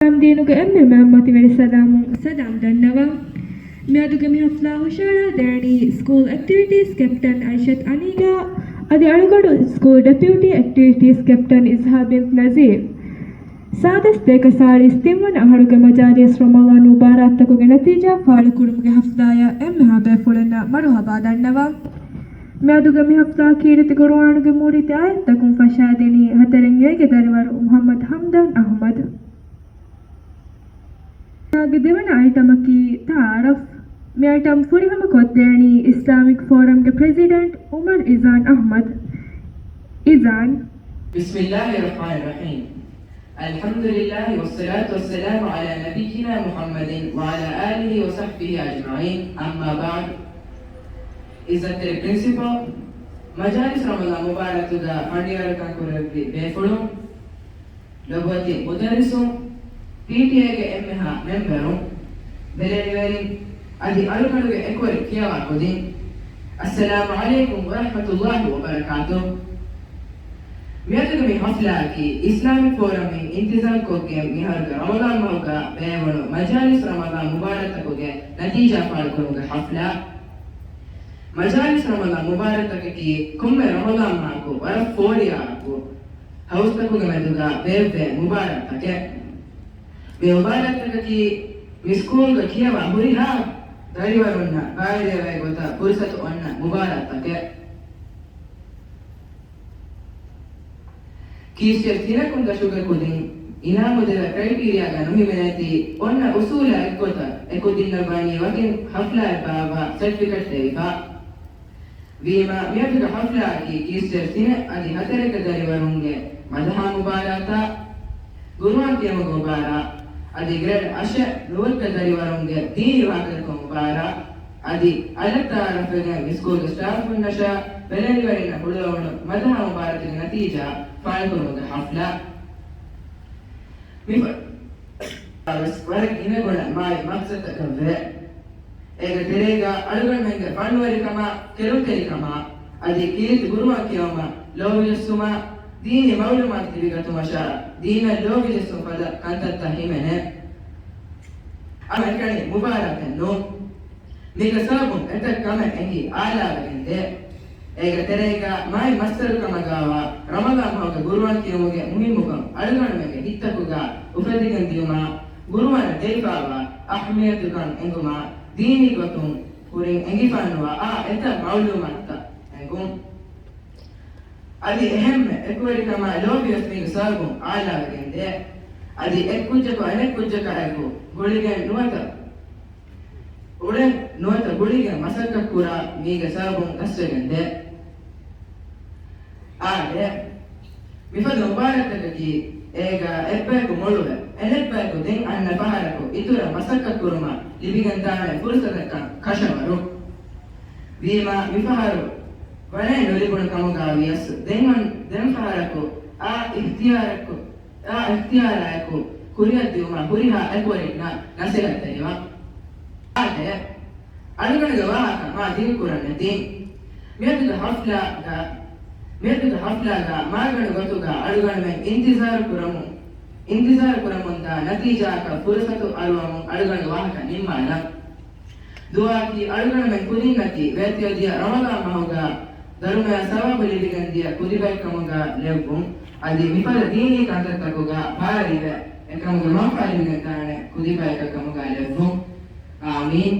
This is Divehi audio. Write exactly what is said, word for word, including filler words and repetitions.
އިސްލާމް ދީނުގެ އެންމެ މަތިވެރި ސަލާމުން ސަލާމް ދަންނަވަން. މިއަދުގެ މި ހަފްލާ ހުށަހަޅާ ދޭނީ ސްކޫލް އެކްޓިވިޓީސް ކެޕްޓަން އައިޝަތް އަނީގާ އަދި އަޅުގަނޑު ސްކޫލް ޑެޕިއުޓީ އެކްޓިވިޓީސް ކެޕްޓަން އިޒްހާ ބިންތު ނަޒީރް. ސާދަސް ދޭކަ ސާޅީސް ތިންވަނަ އަހަރުގެ މަޖާލީސް ރަމަޟާން މުބާރާތްތަކުގެ ނަތީޖާ ފާޅުކުރުމުގެ ހަފްލާޔަށް އެންމެހާ ބޭފުޅުންނަށް މަރުހަބާ ދަންނަވަން. މިއަދުގެ މި ހަފްލާ ކީރިތި ގުރުއާނުގެ މޫރިތި އާޔަތްތަކުން ފަށާދިނީ ހަތަރެން އޭގެ ދަރިވަރު މުޙައްމަދު ހަމްދާން އަޙްމަދު. ގެ ދެވަނަ އައިޓަމަކީ ތަޢާރަފް. މި އައިޓަމް ފުރިހަމަ ކޮށްދޭނީ އިސްލާމިކް ފޯރަމްގެ ޕްރެޒިޑެންޓް އުމަރު އިޒާން އަޙްމަދު. އިޒާން. بسم الله الرحمن الرحيم. الحمد لله والصلاة والسلام على نبينا محمد وعلى آله وصحبه أجمعين. أما بعد. އިއްޒަތްތެރި ޕްރިންސިޕަލް، މަޖާލިސް ރަމަޟާން މުބާރާތުގަ ފަނޑިޔާރުކަން ކުރެއްވި ބޭފުޅުން، ލޮބުވެތި މުދައްރިސުން، ޕީޓީއޭގެ އެންމެހާ މެމްބަރުން، ބެލެނިވެރިން، އަދި އަޅުގަނޑުގެ އެކުވެރި ކިޔަވާ ކުދިން، އައްސަލާމު ޢަލައިކުމް ވަރަޙްމަތުﷲި ވަބަރަކާތުހު. މިއަދުގެ މި ޙަފްލާއަކީ އިސްލާމިކް ފޯރަމްއިން އިންތިޒާމްކޮށްގެން މިހާރުގެ ރަމަޟާން މަހުގަ ބޭއްވުނު މަޖާލިސް ރަމަޟާން މުބާރާތްތަކުގެ ނަތީޖާ ފާޅުކުރުމުގެ ޙަފްލާ. މަޖާލިސް ރަމަޟާން މުބާރާތްތަކަކީ ކޮންމެ ރަމަޟާން މަހަކު ވަރަށް ފޯރިޔާއަކު ހައުސްތަކުގެ މެދުގަ ބޭއްވޭ މުބާރާތްތަކެއް. މި މުބާރާތްތަކަކީ މި ސްކޫލްގަ ކިޔަވާ ހުރިހާ ދަރިވަރުންނަށް ބައިވެރިވެވޭ ގޮތަށް ފުރުސަތު އޮންނަ މުބާރާތްތަކެއް. ކީސްޗެއް ތިނަކުން ދަށުގެ ކުދިން އިނާމުދެވޭ ކްރައިޓީރިއާގަ ނުހިމެނޭތީ، އޮންނަ އުސޫލާ އެއްގޮތަށް އެ ކުދިންނަށް ވަނީ ވަކިން ހަފްލާއެއް ބާއްވާ ސެޓްފިކެޓް ދެވިފަ. ވީމާ، މިއަދުގެ ހަފްލާއަކީ ކީސްޗެއް ތިނެއް އަދި ހަތަރެއްގެ ދަރިވަރުންގެ މަދަޙާ މުބާރާތާ، ގުރުއާން ކިޔުމުގެ މުބާރާ، އަދި ގްރޭޑް އަށެއް ނުވަދުގެ ދަރިވަރުންގެ ދީނީ ވާހަކަދައްކަމުގެ މުބާރާ، އަދި އަލަށް ތަޢާރަފްވެގެން މި ސްކޫލްގެ ސްޓާފުންނަށާ ބެލެނިވެރިންނަށް ހުޅުވެވުނު މަދަޙާ މުބާރާތުގެ ނަތީޖާ ފާޅުކުރުމުގެ ހަފްލާ. މި ފަ-، ވެސް ވަރަށް ގިނަގުނަ މާތް މަޤްޞަދަކަށްވޭ. އޭގެ ތެރޭގަ އަޅުގަނޑުމެންގެ ފަންނުވެރިކަމާ، ކެރުންތެރިކަމާ، އަދި ކީރިތި ގުރުއާން ކިޔަވުމަށް ލޯބިޖެއްސުމާ، ދީނީ މަޢުލޫމާތު ލިބިގަތުމަށާ، ދީނަށް ލޯބިޖެއްސުން ފަދަ ކަންތައްތައް ހިމެނޭ. އަމަ އެކަނި މުބާރާތެއް ނޫން. މީގެ ސަބަބުން އެތައް ކަމެއް އެނގި އާލާވެގެން ދޭ. އޭގެ ތެރޭގަ މާތް މައްސަރުކަމަށް ގާވާ ރަމަޟާން މަހުގެ ގުރުއާން ކިޔުމުގެ މުހިއްމުކަން އަޅުގަނޑުމެންގެ ހިތްތަކުގަ އުފެދިގެން ދިޔުމާ، ގުރުއާނަށް ދެވިފާވާ އަހްމިޔަތުކަން އެނގުމާ، ދީނީ ގޮތުން ކުރިން އެނގިފާނުވާ އާ އެތައް މަޢުލޫމާތުތައް އެނގުން. އަދި އެހެންމެ އެކުވެރިކަމާ ލޯބިވެސް މީގެ ސަބަބުން އާލާވެގެން ދޭ. އަދި އެއްކުއްޖަކު އަނެއްކުއްޖަކާއެކު ގުޅިގެން ނުވަތަ އުޅެން ނުވަތަ ގުޅިގެން މަސައްކަތްކުރާ މީގެ ސަބަބުން ގަސްވެގެން ދޭ. އާދެ، މިފަދަ މުބާރާތްތަކަކީ އޭގަ އެއްބަޔަކު މޮޅުވެ، އަނެއްބަޔަކު ދެން އަންނަ ފަހަރަކު އިތުރަށް މަސައްކަތްކުރުމަށް ލިބިގެންދާނެ ފުރުސަތަކަށް ކަށަވަރު. ވީމާ، މިފަހަރު ވަރަށް ނުލިބުނު ކަމުގަ ވިޔަސް، ދެން އޮން-، ދެން ފަހަރަކު އާ އިޚްތިޔާރަކު، އާ އިޚްތިޔާރާއެކު ކުރިއަށްދިއުމަށް ހުރިހާ އެކުވެރިންނަށް ނަސޭހަތްތެރިވާ. އާދެ، އަޅުގަނޑުގެ ވާހަކަ މާ ދިގުކުރަން ނެތި. މިއަދުގެ ހަފްލާގަ، މިއަދުގެ ހަފްލާގަ މާގަނޑު ގޮތުގަ އަޅުގަނޑުމެން އިންތިޒާރު ކުރަމުން، އިންތިޒާރު ކުރަމުންދާ ނަތީޖާއަކަށް ފުރުސަތު އަރުވަމުން އަޅުގަނޑުގެ ވާހަކަ ނިންމާލަން. ދުޢާއަކީ އަޅުގަނޑުމެން ކުދިންނަކީ ވޭތިވެދިޔަ ރަމަޟާން މަހުގަ ދަރުމަޔާ ސަވާބު ލިބިގެންދިޔަ ކުދިބައެއްކަމުގަ ލެއްވުން. އަދި މިފަދަ ދީނީ ކަންތައްތަކުގަ ބާރީވެ، އެކަމުގެ މަންފާ ލިބިގެންދާނެ ކުދިބަޔަކަށް ކަމުގަ ލެއްވުން. އާމީން.